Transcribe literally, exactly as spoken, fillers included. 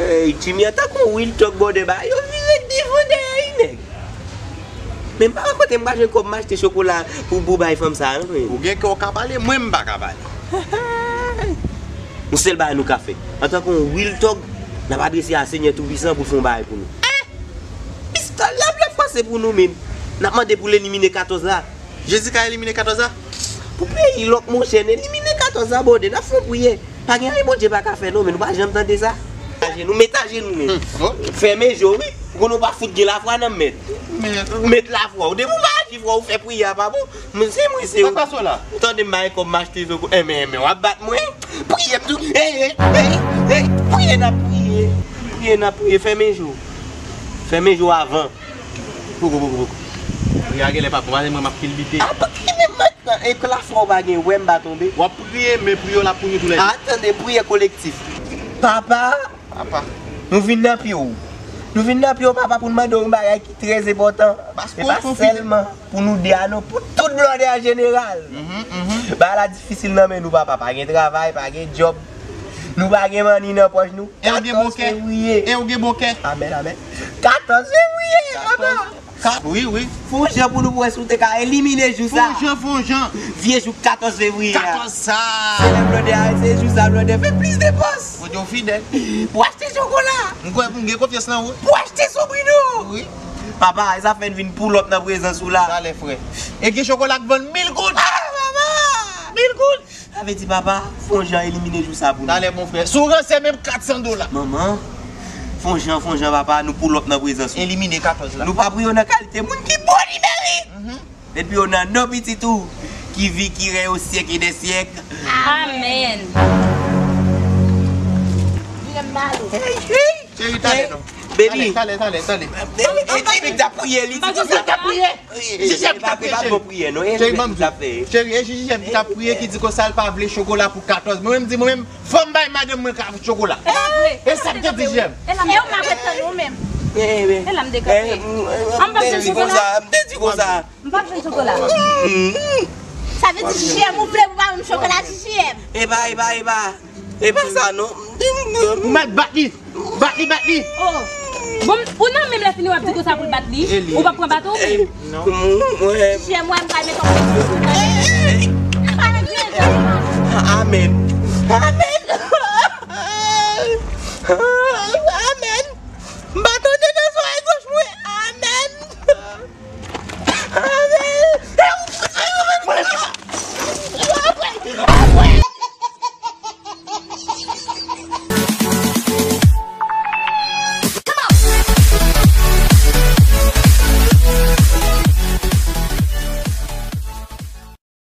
Ey, Jimmy an tankou Real Talk, brother, ba yo vire devan dèyè wi, nèg. Men m pa wè kote m pral jwenn kòb m achte chokola pou, pou bay fanm sa a, non, frè. Ou gen kè w ka pale, mwen m pa ka pale. Yon sèl bagay nou ka fè. Antanke yon Real Talk, n ap adrese a Senyè Toupisan pou l fè yon bagay pou nou. Eh! Pistòl la ap panse pou nou menm. N ap mande pou l elimine katòz la. Jezi ka elimine katòz la? Pou peyi lòk, monchè, n elimine katòz la, brother, n ap fè yon priyè. Pa gen anyen Bondye pa ka fè non, men nou pa janm tande sa. Ajenou, met ajenou men. Hmm, oh. Fèmen je w wi. Ou konnen w pa fout gen lafwa nan mèt. Mèt. Ou met lafwa w. Depi w pa aji, frè, ou fè priyè a pa bon. Mwen se mwen se ou. Sa k pase w la? Ou tande m bay kòb m achte zo ko. Enmen, enmen, w ap bat mwen? Priye m tou. Ey, ey, ey, ey. Priye n ap priye. Priye n ap priye. Fèmen je w. Fèmen je w avan. Poko, poko, poko. Priye a genlè pa bon, paske mwen m ap kilbite. A pa ki menm mèt nan e k lafwa w pa gen, wè m pa tonbe. W ap priye, men priye w la pou nou toulède. A, tande, priyè kolektif. Papa, Papa. Nou vin nan pye w. Nou vin nan pye w, papa, pou n mande w yon bagay ki trè enpòtan. Paske e pa w konfime. Sèlman pou nou de a non, pou tout blòdè an jeneral. Mhm, mhm. Bagay la difisil nan men nou, papa. Pa gen travay, pa gen djòb. Nou pa gen manni nan pòch nou. E w gen bon kè. Katòz fevriye. E w gen bon kè. Amèn, amèn. Katòz fevriye, papa. Katòz. Ka-, wi, wi. Fè yon jan pou nou wè si w te ka elimine jou sa. Fè yon jan, fè yon jan. Vye jou katòz fevriye a. Katòz sa. Se lè blòdè a, se jou sa blòdè fè plis depans. Bondye w fidèl. Pou achte chokola. M kwè pou m gen konfyans nan ou. Pou achte Sobrino. Wi. Papa, e sa fè n vin pull up nan prezans ou la. Talè, frè. E gen chokola k vann mil goud. Ah, papa! Mil goud! Sa vle di, papa, fè yon jan elimine jou sa pou nou. Talè, mon frè. Si w ranse menm kat san dola. Manman, fè yon jan, fè yon jan, papa, nou pull up nan prezans ou. Elimine katòz la. Nou pa priye w nan kalite moun ki bon li meri. Mhm. Depi w nan non pitit ou, ki vi, ki rèy o syèk e dè syèk. Amèn. Cheri, talè non. Baby. Talè, talè, talè, talè. E, e, e, Jimmy k t ap priye, li di konsa. Jimmy t ap priye. Jijèm ki t ap priye, cheri. Cheri, ban m di w. Cheri, e Jijèm ki t ap priye, ki di konsa l pa vle chokola pou katòz. Mwen menm di, mwen menm, fò m bay madanm mwen ka-, chokola. E sa m te di, Jijèm. E w pa ret tann ou menm. E la m dekante. An m pa vle chokola. M te di konsa. M p ap jwenn chokola. Sa vle di Jijèm, ou vle pou pa ban m chokola, Jijèm? Epa, epa, epa. Epa sa non. Ou mèt bat li. Bat li, bat li. Oh. Bon, ou nan menm lè fini w ap di konsa pou l bat li. Ou p ap pran baton ou menm? Non. Jijèm, wè m pral mete yon pèsonaj. Amèn. Amèn.